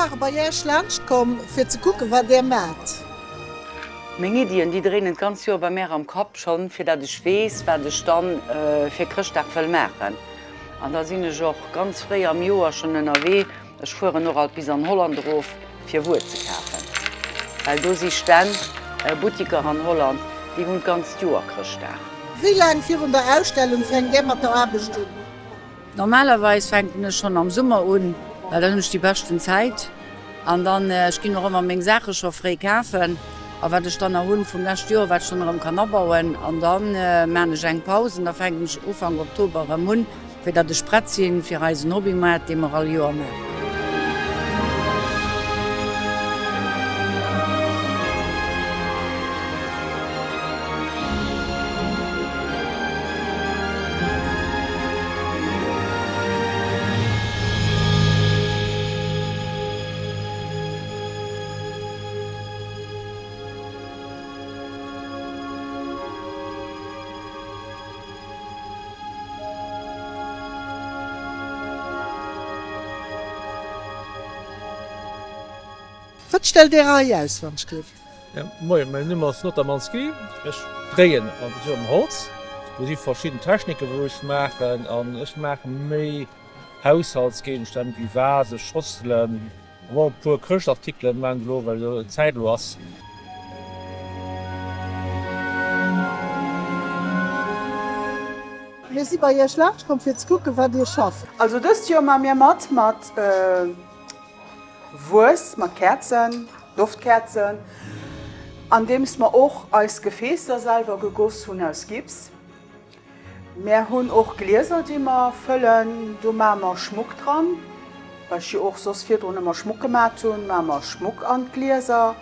ware bei Iech laanscht komm fir ze kucken wat Där maacht. Meng Iddien déi dréinen d'ganz Joer bei mär am Kapp schonn, fir dat ech weess wat ech dann fir Chrëschtdag wëll maachen. An da sinn ech och ganz fréi am Joer schonn ënnerwee. Ech fueren och alt bis an Holland erof fir Wuer ze kafen, well do si Stänn, Buttiker an Holland, déi hunn d'ganzt Joer Chrëschtdag. Wéi laang virun der Ausstellung fänkt Där mat der Aarbecht un? Normalerweis fänken ech schonn am Summer un, well dann hunn ech déi beschten Zäit. An dann, ech ginn och ëmmer meng Saache scho fréi kafen a wat ech dann nach hunn vum lescht Joer, wat ech dann erëm kann abauen. An da maan ech eng Paus an da fänken ech Ufank Oktober erëm un, fir datt ech prett sinn fir eisen Hobbymoart, dee mer all Joer maachen. Wat stellt Är hei aus, wann ech gleef? Moien, mäin Numm ass Notermanski. Ech dréien am Holz. Do si verschidden Techniken, wou ech maachen. An ech maache méi Haushaltsgéigenstänn wéi Vase, Schosselen, awer och e puer Chrëschtartikelen maachen ech elo, well elo d'Zäit elo ass. Mir si bei Iech laanscht komm fir ze kucken, wat Dir schafft. Also dëst Joer maache mir mat mat Wuess, mat Käerzen, Doftkäerzen, andeems mer och eis Gefäässer selwer gegoss hunn aus Gips. Mär hunn och Glieser, déi mer fëllen. Do maache mer Schmuck dran. Well ech jo och soss virdrun ëmmer Schmuck gemat hunn, maache mer Schmuck an d'Glieser,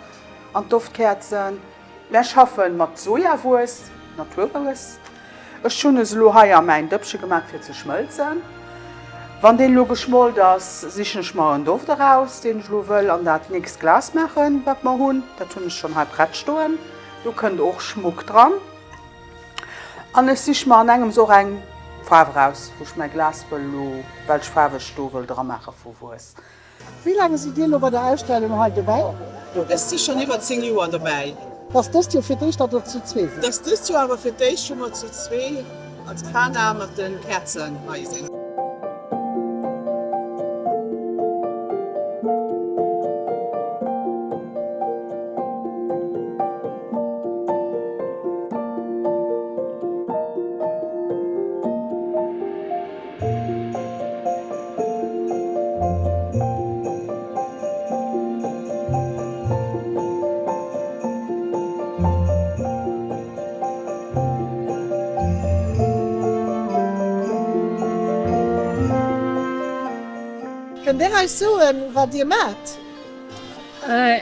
an d'Doftkäerzen. Mär schaffe mat Sojawuess, Naturwuess. Ech hunn es elo hei a mäin Dëppche gemat fir ze schmëlzen. Wann deen elo geschmolt ass, sichen ech mer en Doft eraus, deen ech elo wëll an dat nächst Glas maachen, wat mer hunn. Dat hunn ech schonn hei prett stoen. Do kënnt och Schmuck dran. An ech sich mer an engems och eng Faarf eraus, wou ech mäi Glas wëll elo, welch Faarf ech do wëll dra maache vu Wues. Wéi laang sidd Dir elo bei der Ausstellung hei dobäi? Ech si schonn iwwer 10 Joer dobäi. Et ass dëst Joer fir d'éischt, datt der zu zwee sidd? Et ass dëst Joer awer fir d'éischt, wou mer zu zwee als Pana mat de Käerzen hei sinn. Kënnt Dir eis soen, wat Dir maacht?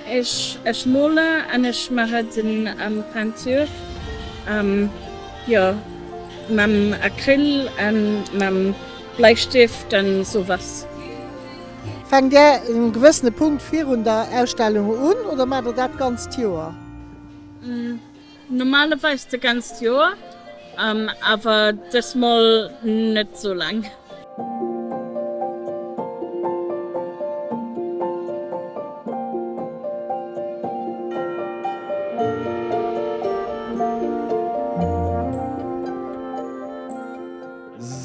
Ech mole an ech mache den Peinture jo mam Acryl an mam Bleistift an sowas. Fänkt Där en gewëssene Punkt virun der Ausstellung un oder maacht der dat ganzt Joer? Normalerweis de ganzt Joer, awer dësmol net sou laang.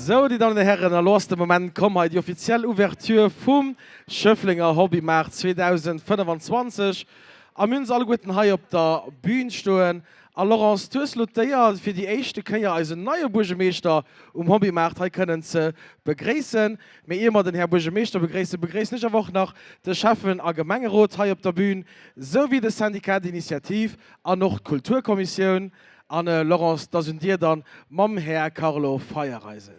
Sou, Dir Dammen an Dir Hären, elo ass de Moment komm, hei déi offiziell Ouverture vum Schëfflenger Hobbymaart 2025. A mir hunn se alleguerten hei op der Bühn stoen. A Laurence, du hues elo d'Éier, fir déi éischte Kéier eisen neie Buergemeeschter um Hobbymaart hei kënnen ze begréissen. Mee ier mer den Här Buergemeeschter begréissen, begréissen ech awer och nach de Schäffen a Gemengerot hei op der Bühn, sou wéi de Syndicat d'initiative an och d'Kulturkommissioun. An Laurence, 't ass un dir dann mam Här Carlo Feiereisen.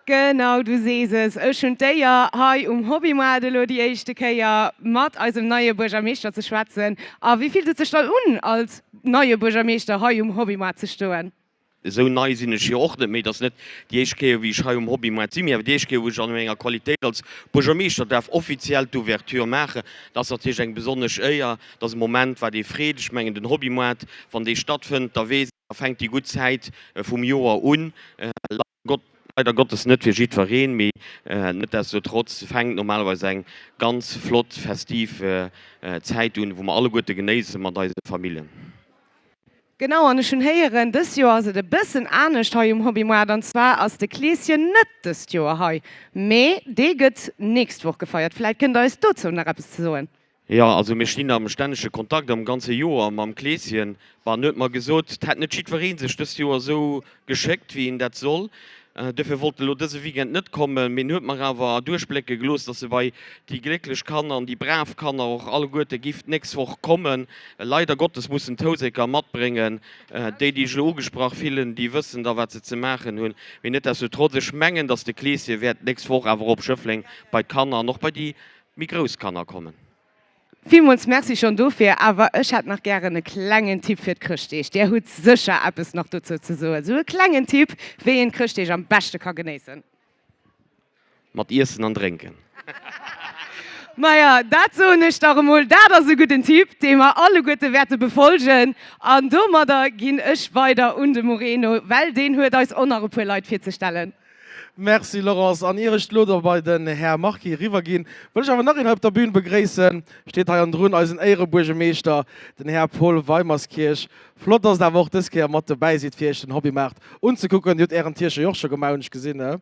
Genau, du sees es, ech hunn d'Éier, hei um Hobbymoart elo déi éischte Kéier mat eisem neie Buergermeeschter ze schwätzen. A wéi fillt et sech dann un, als neie Buergermeeschter hei um Hobbymoart ze stoen? Esou nei sinn ech jo och net méi. Et ass net déi éischt Kéier, wéi ech hei um Hobbymoart sinn, mee awer déi éischt Kéier, wou ech an menger Qualitéit als Buergermeeschter däerf offiziell d'Ouverture maachen. Dat ass natierlech eng besonnesch Éier. Dat ass e Moment, wat ee freet. Ech mengen, den Hobbymoart, wann dee stattfënnt, da weess een, da fänkt déi gutt Zäit vum Joer un. Gott. leider Gottes net fir jiddwereen, mee netdestotrotz fänkt normalerweis eng ganz flott festiv Zäit un, wou mer alleguerte genéisse mat eise Famillen. Genau, an ech hunn héieren, dës Joer ass et e bëssen anescht hei um Hobbymoart, an zwar ass de Kleeschen net dëst Joer hei, mee dee gëtt nächst Woch gefeiert. Vläit kënnt Der eis dozou nach eppes ze soen? Jo, also mir stinn am stännege Kontakt am ganze Joer mam Kleeschen. Bon, en huet mer gesot, 't hätt net jiddweree sech dëst Joer esou geschéckt, wéi een dat soll. Duerfir wollt e lo dëse Weekend net kommen, mee en huet mer awer duerchblécke gelooss, dass e bei déi glécklech Kanner an déi brav Kanner och alleguerte giff d'nächst Woch kommen. Leider Gottes muss en d'Houseker matbréngen. Déi, déi ech elo ugesprach fillen, déi wëssen da, wat se ze maachen hunn. Mee netdestotrotz, ech mengen, dass de Kleeschen wäert d'nächst Woch awer op Schëffleng bei d'Kanner an och bei déi méi grouss Kanner kommen. Villmools Merci schonn dofir, awer ech hätt nach gären e klengen Tipp fir d'Chrëschtdeeg. Där hutt sécher eppes nach dozou ze soen, esou e klengen Tipp, wéi een d'Chrëschtdeeg am beschte ka genéissen. Mat Iessen an Drénken. Maja, dat soen ech dach emol, dat ass e gudden Tipp, dee mer alleguerte wäerte befolgen. An domadder ginn ech weider un de Moreno, well deen huet eis och nach e puer Leit virzestellen. Merci Laurence. An ier ech elo da bei den Här Marquis eriwwer ginn, wëll ech awer nach een hei op der Bühn begréissen. Steet hei hannendrun, eisen Éierebuergemeeschter, den Här Paul Weimerskirch. Flott, dass Der awer och dës Kéier mat dobäi sidd, fir Iech den Hobbymaart unzekucken. Dir hutt Ären Tierche jo och scho gemaach, hunn ech gesinn, ne?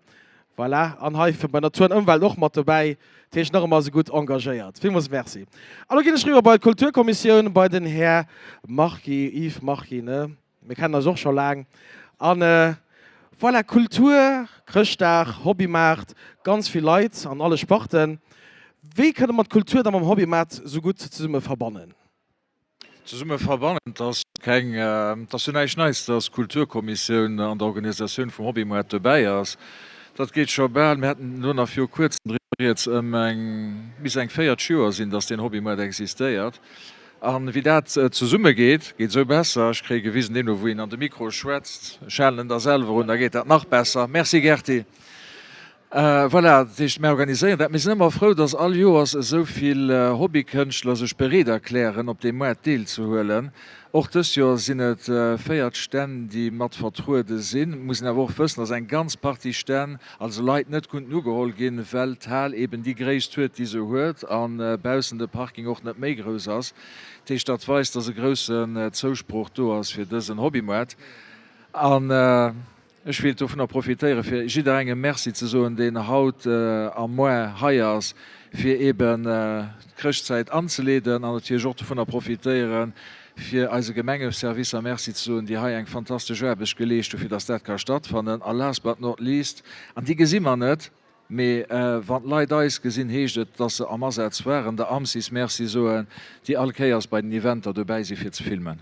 Voilà. An hei fir bei Natur an Ëmwelt och mat dobäi. Dat heescht, nach ëmmer esou gutt engagéiert. Villmools Merci. An elo ginn ech eriwwer bei d'Kulturkommissioun, bei den Här Marquis, Yves Marquis, ne? Mir kennen eis och scho laang. An voilà, Kultur, Chrëschtdag, Hobbymaart, ganz vill Leit an alle Sparten. Wéi kënne mer d'Kultur da mam Hobbymaart sou gutt zesumme verbannen? Zesumme verbannen, 't ass keng, 't ass jo näischt Neits, dass d'Kulturkommissioun an der Organisatioun vum Hobbymoart dobäi ass. Dat geet scho bal, mir haten elo nach viru kuerzem driwwer rieds, ëm eng, misst eng 40 Joer sinn, dass deen Hobbymoart existéiert. An wéi dat zesumme geet, geet esou besser. Ech kréie gewisen, deemno wou een an de Mikro schwätzt. Ech halen en da selwer un, da geet dat nach besser. Merci Gerti. Voilà, dat heescht, mir organiséieren dat. Mir sinn ëmmer frou, dass all Joers esou vill Hobbykënschtler sech bereet erklären, op deem Moart deelzehuelen. Och dëst Joer sinn et 40 Stänn, déi mat vertruede sinn. Muss een awer och wëssen, dass eng ganz Partie Stänn, also Leit, net konnten ugeholl ginn, well d'Hal eben déi Gréisst huet, déi se huet a baussen de Parking och net méi grouss ass. Dat heescht, dat weist, dass e groussen Zousproch do ass fir dësen Hobbymoart. An ech wéilt dovunner profitéieren, fir jidderengem Merci ze soen, deen haut am Moar hei ass, fir eben d'Chrëschtzäit anzeleeden an natierlech och dovunner profitéieren, fir eise Gemengeservicer Merci ze soen, déi hei eng fantastesch Aarbecht geleescht hu fir dass dat ka stattfannen. A last but not least, an déi gesi mer net, mee wann d'Leit eis gesinn, heescht et, dass se am Asaz waren, der AMCIS Merci soen, déi all Kéiers bei den Eventer dobäi si fir ze filmen.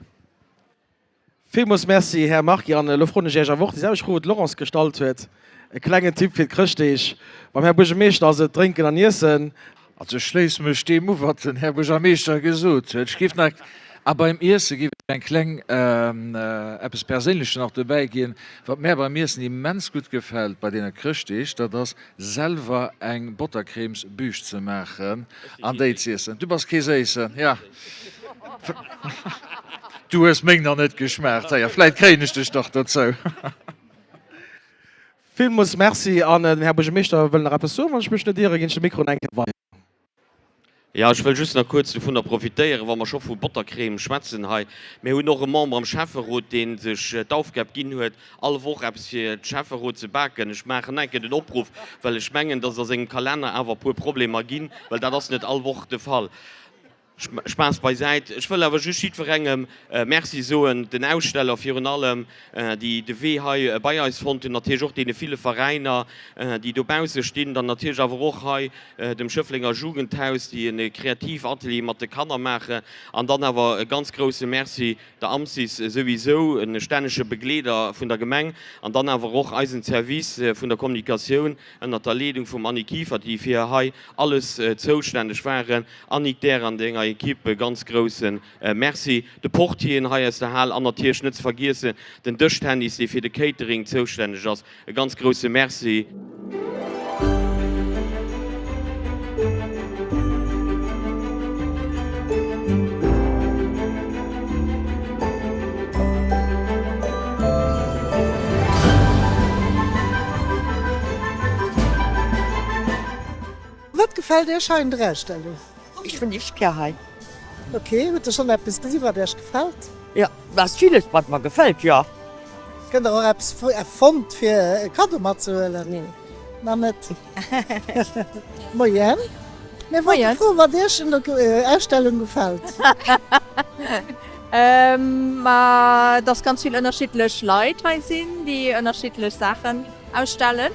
Villmools Merci, Här Marquis. An elo froen ech Iech awer och déi selwecht Fro, wou d'Laurence gestallt huet, e klengen Tipp fir d'Chrëschtdeeg. Beim Här Buergermeeschter ass et Drénken an Iessen. Also ech schléisse mech deem u, wat den Här Buergermeeschter gesot huet. Ech géif nach, a beim Iesse géif ech eng kleng, eppes Perséinleches nach dobäi ginn, wat mär beim Iessen immens gutt gefält bei deene Chrëschtdeeg, dat ass selwer eng Bottercrèmesbüch ze maachen an déi z'iessen. Du bass kee Séissen, ja. Du hues meng nach net geschmaacht, héier, vläit kréien ech dech dach dozou. Villmools Merci. An den Här Buergermeeschter wëll nach eppes soen, wann ech mech net ieren. Ginn ech de Mikro nach eng Kéier weider. Jo, ech wëll just nach kuerz dovunner profitéieren, wa mer scho vu Bottercrème schwätzen hei. Mir hunn och e Member am Schäfferot, dee sech d'Aufgab ginn huet, all Woch eppes fir d'Schäfferot ze baken. Ech maachen nach eng Kéier den Opruff, well ech mengen, dass et a sengem Kalenner awer e puer Problemer ginn, well dat ass net all Woch de Fall. Spaass beisäit, ech wëll awer just jiddwerengem Merci soen, den Aussteller virun allem, déi de Wee hei bei eis fonnt hunn, natierlech och deene ville Veräiner, déi dobausse stinn, dann natierlech awer och hei dem Schëfflenger Jugendhaus, déi e Kreativatelier mat de Kanner maachen, an dann awer e ganz grousse Merci der AMCIS souwisou, e stännege Begleeder vun der Gemeng, an dann awer och eisen Service vun der Kommunikatioun ënnert der Leedung vum Annick Kieffer, déi fir hei alles zoustänneg waren. Annick, där an denger Equipe e ganz grousse Merci. De Portieren hei aus der Hal an natierlech net ze vergiessen den Dëschtennis, dee fir de Catering zoustänneg ass, e ganz grousse Merci. gefält Iech hei un der Ausstellung? Ech hunn iech gär hei. Ok, hutt der schonn eppes gesi wat Iech gefält? Jo, et ass villes wat mer gefält, jo. Kënnt der och eppes fonnt fir e Kaddo matzehuelen? Nee. Nach net? Moien, mir wollte froen wat Iech un der Ausstellung gefält? Ma dass ganz vill ënnerschiddlech Leit hei sinn, déi ënnerschiddlech Saachen ausstellen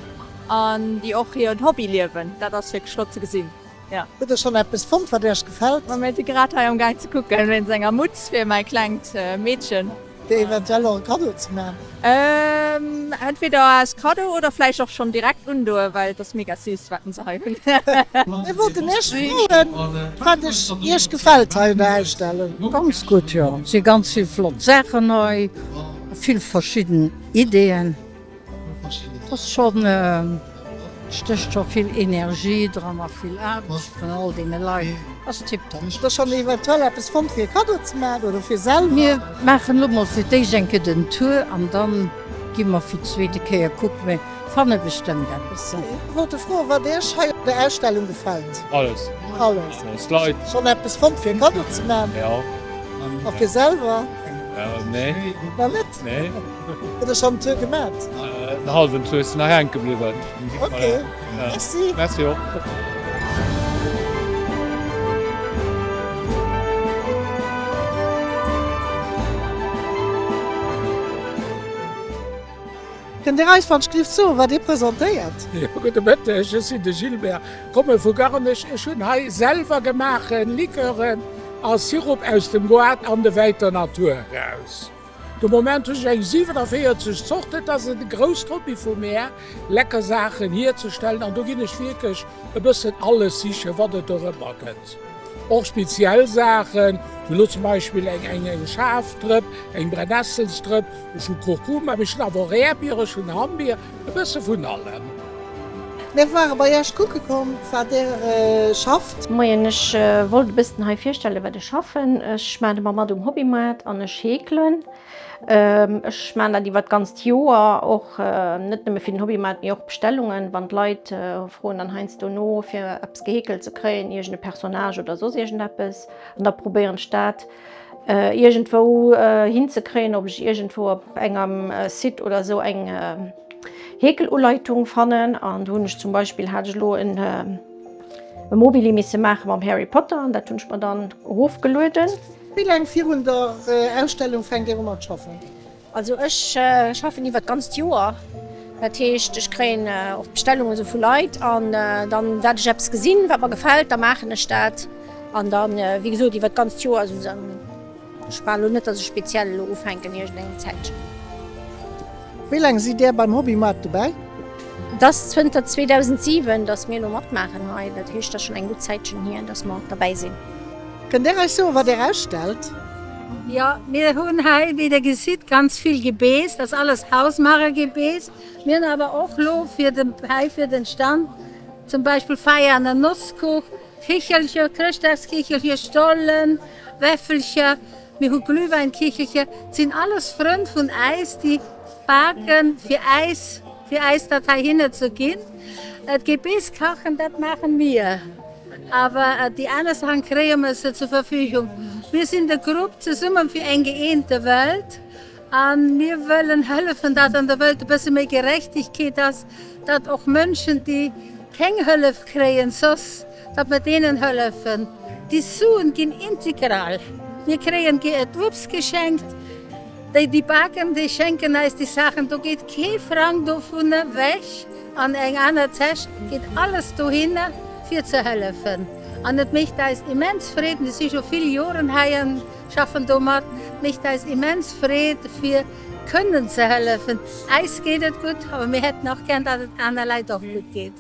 an déi och hiren Hobby liewen. Dat ass wierklech flott ze gesinn. Jo. Hutt der schonn eppes fonnt, wat Iech gefält? Ma mir si grad hei am Gaang ze kucken, wéinst enger Mutz fir mäi klengt Meedchen. Fir eventuell och e Kaddo ze man? Entweder als Kaddo oder vläicht och schonn direkt undoen, well et ass mega süß, wat se hei hunn. Mir wollten Iech froen, wat Iech gefält hei un der Ausstellung? Ganz gutt, jo. Et si ganz vill flott Saachen hei, vill verschidden Ideeën. Et ass schonn, et stécht scho vill Energie dran a vill Aarbecht vun all deene Leit. Ass tiptop. Hutt der schonn eventuell eppes fonnt fir e Kaddo ze maachen oder fir selwer? Mir maachen elo mol fir d'éischt eng Kéier den Tour an dann gi mer fir d'zweete Kéier kucken. Mir fanne bestëmmt eppes. Ech wollte froen, wat Iech hei un der Ausstellung gefält? Alles. Alles. D'Leit. Schonn eppes fonnt fir e Kaddo ze maachen? Jo. A fir selwer? Nee. Nach net? Nee. Hutt der schonn en Tour gemat? En halwen Tour, sinn nach hänke bliwwen. Ok, merci. Merci och. Kënnt Dir eis wann ech gelift soen, wat Dir presentéiert? Jo, gudde Mëtteg, ech sinn de Gilbert, komme vu Garnech. Ech hunn hei selwer gemaache Liqueuren a Sirup aus dem Goart an de wäiter Natur eraus. De Moment hunn ech eng 47 Zorten. Et ass e grousst Hobby vu mär, lecker Saachen hierzestellen an do ginn ech wierklech e bëssen alles sichen, wat et dorëmmer gëtt. Och speziell Saachen, wéi elo zum Beispill eng eng schaarf Drëpp, eng Brennesselsdrëpp, ech hu Kurkuma, mee ech hunn awer och Äerbier, ech hunn Hammbier, e bësse vun allem. Mir ware bei Iech kucke komm, wat Dir schafft. Moien, ech wollt e bëssen hei virstellen, wat ech schaffen. Ech maachen ëmmer mat um Hobbymoart an ech heekelen. Ech maachen dat iwwer d'ganzt Joer, och net nëmme fir den Hobbymoart, mee och Bestellungen, wann d'Leit froen dann heiansdo no, fir eppes geheekelt ze kréien, iergend e Personnage oder soss iergendeppes. An da probéieren ech dat iergendwou hinzekréien, ob ech iergendwou op engem Site oder esou eng Heekeluleitung fannen. An do hunn ech zum Beispill, hat ech elo en e Mobili misse maache mam Harry Potter an dat hunn ech mer dann erofgelueden. Wéi laang virun der Ausstellung fänkt Dir u mat schaffen? Also ech schaffen iwwer d'ganzt Joer. Dat heescht, ech kréien och Bestellungen esou vu Leit an dann wat ech eppes gesinn, wat mer gefält, da maachen ech dat. An dann, wéi gesot, iwwer d'ganzt Joer. Also ech maachen elo net, datt ech speziell elo ufänken iergendengem Zäitchen. Wéi laang sidd Där beim Hobbymoart dobäi? Et ass zënter 2007, datt mir elo matmaachen hei. Dat heescht, et ass schonn eng gutt Zäitchen hier, datt mer derbäi sinn. Kënnt Där eis soen, wat Där ausstellt? Jo, mir hunn hei, wéi Der gesitt, ganz vill Gebeess. Dat ass alles Hausmaachergebeess. Mir hunn awer och elo fir den, hei fir den Stand zum Beispill Veianer Nosskuch, Kichelcher, Chrëschtdagskichelcher, Stollen, Wäffelcher. Mir hu Glühweinkichelcher. Et sinn alles Frënn vun äis, déi baken, fir äis, fir äis dat heihinner ze ginn. D'Gebeess kachen, dat maache mir. Awer déi aner Saachen kréie mer se zur Verfügung. Mir sinn de Grupp Zesummen fir eng gëeente Welt a mir wëllen hëllefen, datt an der Welt e bësse méi Gerechtegkeet ass, datt och Mënschen, déi keng Hëllef kréien soss, datt mer deenen hëllefen. Déi Suen ginn integral. Mir kréien d'Uebst geschenkt. Déi, déi baken, déi schenken eis déi Saachen. Do geet kee Frang dovunner wech an eng aner Täsch, geet alles dohinner fir ze hëllefen. An et mécht eis immens Freed, mir si scho vill Joren hei an schaffen do mat, et mécht eis immens Freed fir kënnen ze hëllefen. Eis geet et gutt, awer mir hätten och gär, datt et aner Leit och gutt geet.